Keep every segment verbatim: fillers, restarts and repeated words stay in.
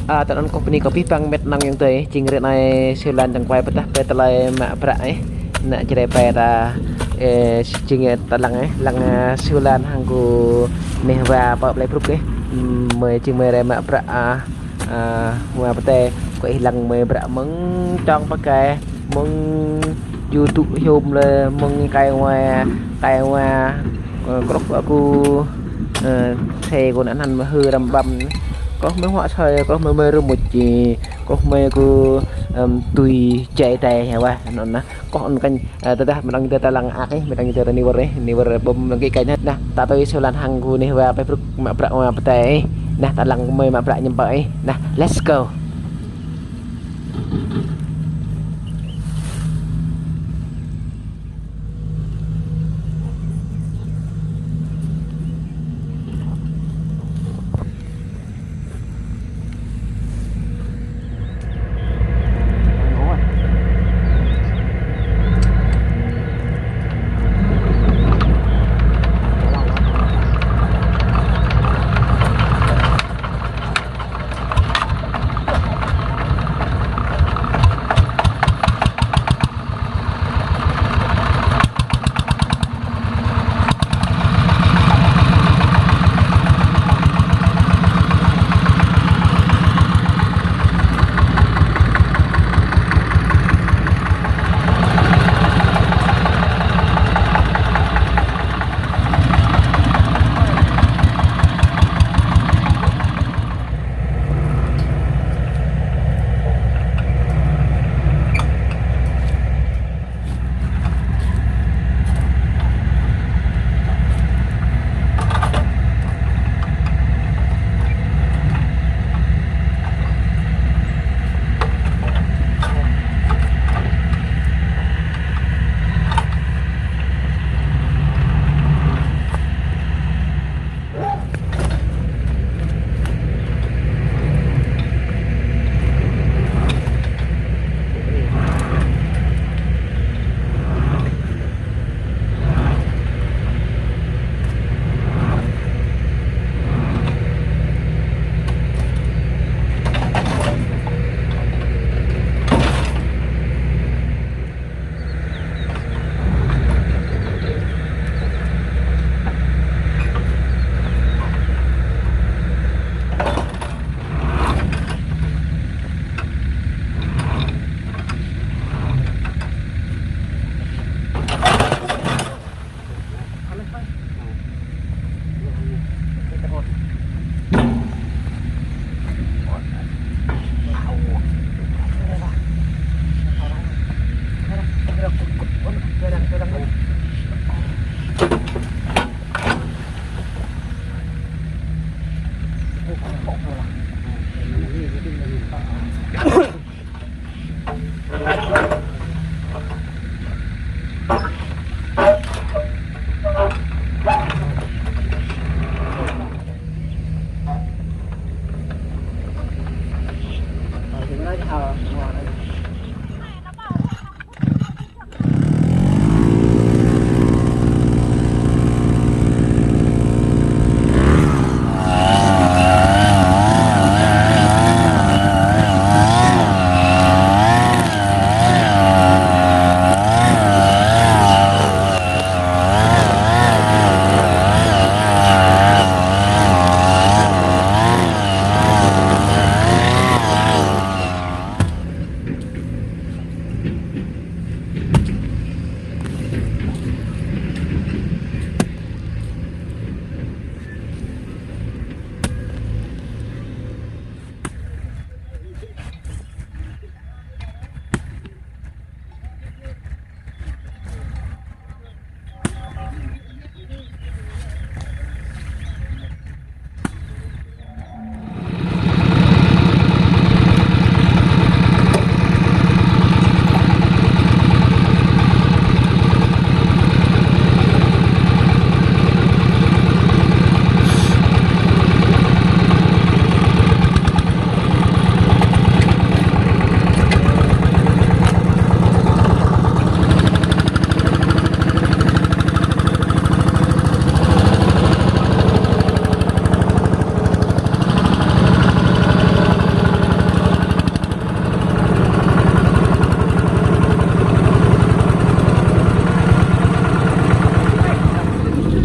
A, tơ anŭn kâo bơni kơ abih bang met nong ayŏng adơi, jing ră anai Siu Lan dơ̆ng wai pơdah pơ tơlơi mă bruă ih. Nă čơđai pơ ta, ơ, jing ta lăng ih, lăng, ơ, Siu Lan hăng gơmơi wa pơ plơi Bruk ih. Ưm, gơmơi jing gơmơi rai mă bruă, a, a, wa pơtê, kơ ih lăng gơmơi bruă mơ̆ng čong pơkai, mơ̆ng yua tŭ hiôm lĕ, mơ̆ng kai wa, kai wa, ơ, krŏk wa ku, ơ, xe kơ anŭn anŭn mơ̆ hư răm băm. Krŏk mơ̆ huă soi, krŏk mơ̆ mơ̆ rơmuč či, krŏk mơ̆ ku, ưm, tui čai tai hă wa, anŭn anŭn. Kơ anŭn kăn, ơ, tơdah mơ̆ng ta lăng ak ih, mơ̆ng ta ni wơr ih, ni wơr bơm lăng kơ kăn nah, ta tui Siu Lan hăng gơmơi wa pơ Bruk mă bruă wa pơtê ih. Nah, ta lăng gơmơi mă bruă ñăm pơ ih. Nah, let's go.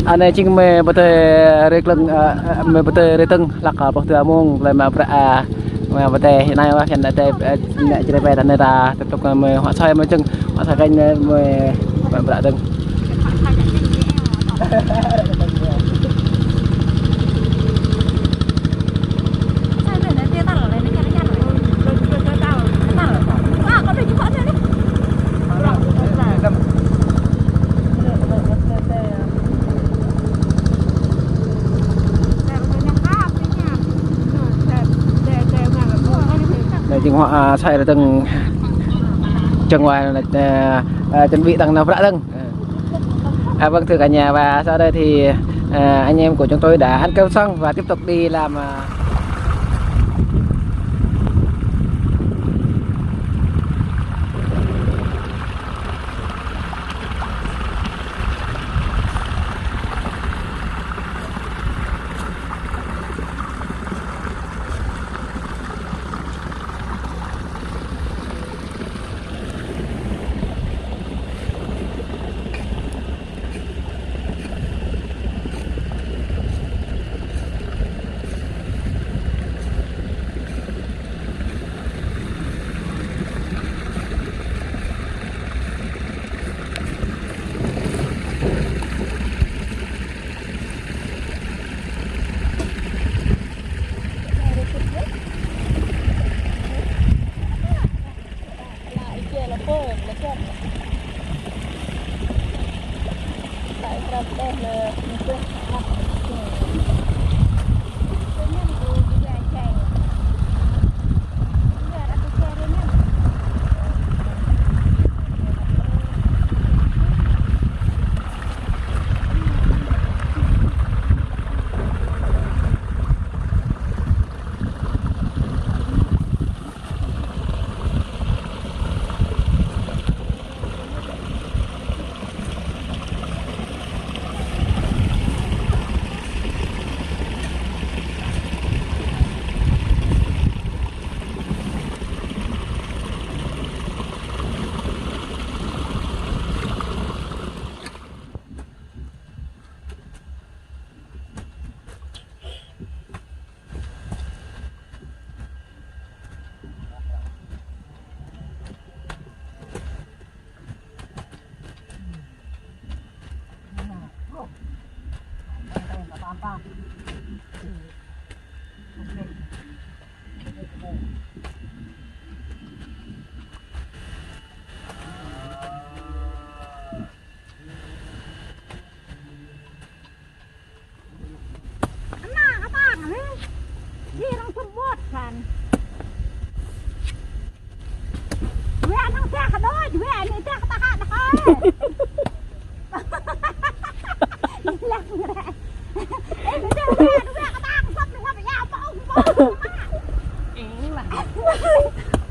Anai jing mơi pơtơi rơklơ̆ng, ơ, ơ, mơi pơtơi rơtơ̆ng hlăk, ơ, pơh tơmông, lơi mă prăk, ơ, mơi pơtơi anai wă kăn anai, ơ, anai čơrơpai anai ta, tơpơ̆k mơi huă soi mơi jing, huă soi kăn mơi mă prăk tơ̆ng. Anai jing huă, ơ, soi rơtơ̆ng čang wa, ơ, ơ, chuẩn bị tăng nao prăk tơ̆ng. À, vâng, thưa cả nhà, và sau đây thì, à, anh em của chúng tôi đã ăn cơm xong và tiếp tục đi làm, à. Ană kơ tang anai. Jing arăng sum ƀut kan. Wĕ ană tah kơ đôč, wĕ ană tah kơ tah kơ đôč. Lăng rĕ. Ê, wĕ, wĕ, wĕ kơ tang sop anai, wĕ ya, pô, pô, pô. Ê, lah.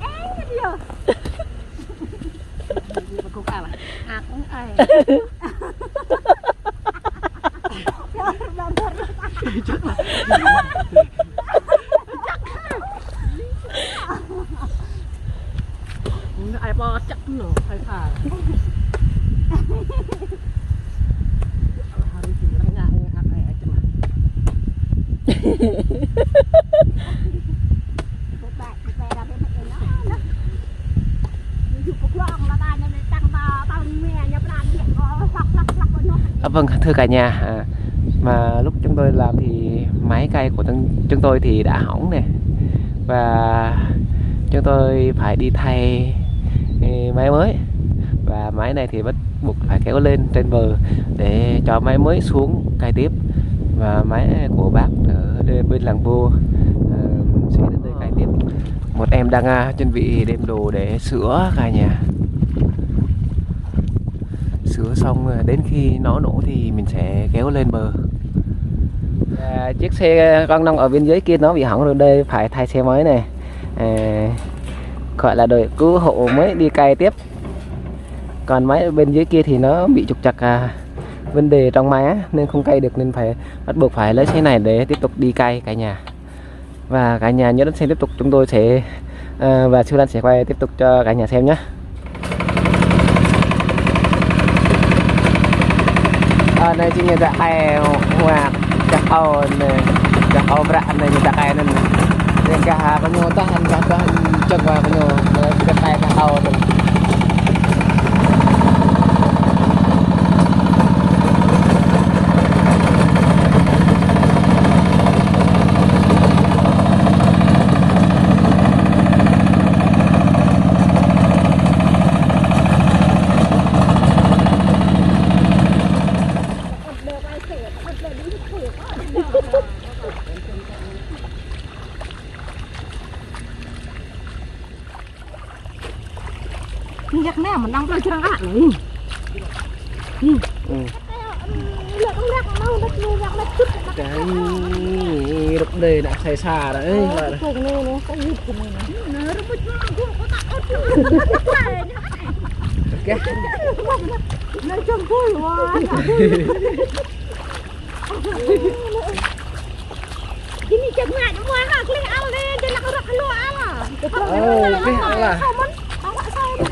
Ê, dia. Aku ai. Ai po čăk no, ai pha. Hari ini ngă ngă ai ai cema. À, vâng, thưa cả nhà, à, mà lúc chúng tôi làm thì máy cày của chúng, chúng tôi thì đã hỏng này. Và chúng tôi phải đi thay, ê, máy mới. Và máy này thì bắt buộc phải kéo lên trên bờ để cho máy mới xuống cày tiếp. Và máy của bác ở đây bên làng Pô, ờ, sẽ đến đây cày tiếp. Một em đang, à, chuẩn bị đem đồ để sửa cả nhà. Sửa xong, à, đến khi nó nổ thì mình sẽ kéo lên bờ. À, chiếc xe con nông ở bên dưới kia nó bị hỏng rồi, đây phải thay xe mới này. À, gọi là đội cứu hộ mới đi cày tiếp. Còn máy ở bên dưới kia thì nó bị trục trặc, à, vấn đề trong máy á, nên không cày được, nên phải bắt buộc phải lấy xe này để tiếp tục đi cày cả nhà. Và cả nhà nhớ đón xem tiếp tục, chúng tôi sẽ, ờ, và Siu Lan sẽ quay tiếp tục cho cả nhà xem nhé. Anai jing ñu tơkai hua, tơkai anai, tơkai bră anai ñu tơkai anŭn. Yang kah kơ ñu tahan, kah tahan čơk wa kơ ñu, tơkai tơkai anŭn. Ngă anai mơ̆n đang plơi črang kă anai. Ih. Ih. Ih. Lĕ kơmrăk anai, lĕ kơmrăk anai, cut. Dai, rŭp dai, ană sai sa dah, ih. Ơ, kơmrăk anai, anai, kơmrăk anai. Anai, rơbŭt anai, gơ̆, kơmrăk anai. Oke. Anai, čang bui, wa. Gini cak ngă, mua ha, klih al deh, jơlah kơrăk kơlua al. Ơ, klih al lah. Sao mơ̆n? Awak sao mơ̆n?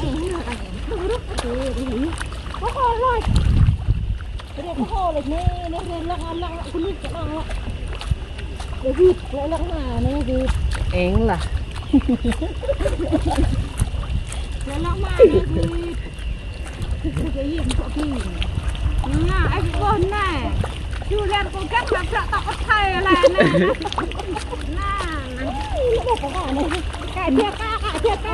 Kơrăk kơlua. Kơkol lơi. Kơrăk kơkol lơi. Anai, anai, anai, lăng, lăng, lăng, kulit, lăng, lăng. Lăng vịt, lăng, lăng, anai, vịt. Eng lah. Lăng, lăng, anai, vịt. Nè, ĕp ƀôh nè. Ču lĕ kơ găt mă prăk tŏk kơ thai lĕ nè. Nè, nè. Kă dia kă, kă dia kă.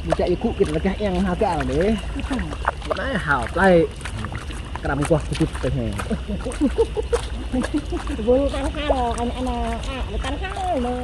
Ƀu čăk yua kŭ kit lĕ kah eng ha kal deh. Nai hao plai. Kram kuah kutut teh ne. Bul tang hal, ană, ană, ah, tang hal ne.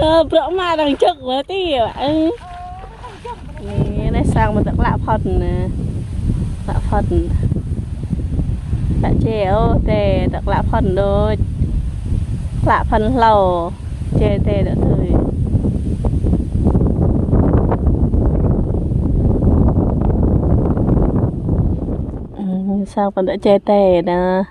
Ơ, bruă mă đang čơk mơ̆ ti. Ơ. Anai, anai sang mơ̆ tơklă phŏn anai. Klă phŏn. Klă čê ôh, tê, tơklă phŏn đôč. Klă phŏn hlâo. Čê tê đôč tui. Ơ, sang mơ̆ tơčê tê anai.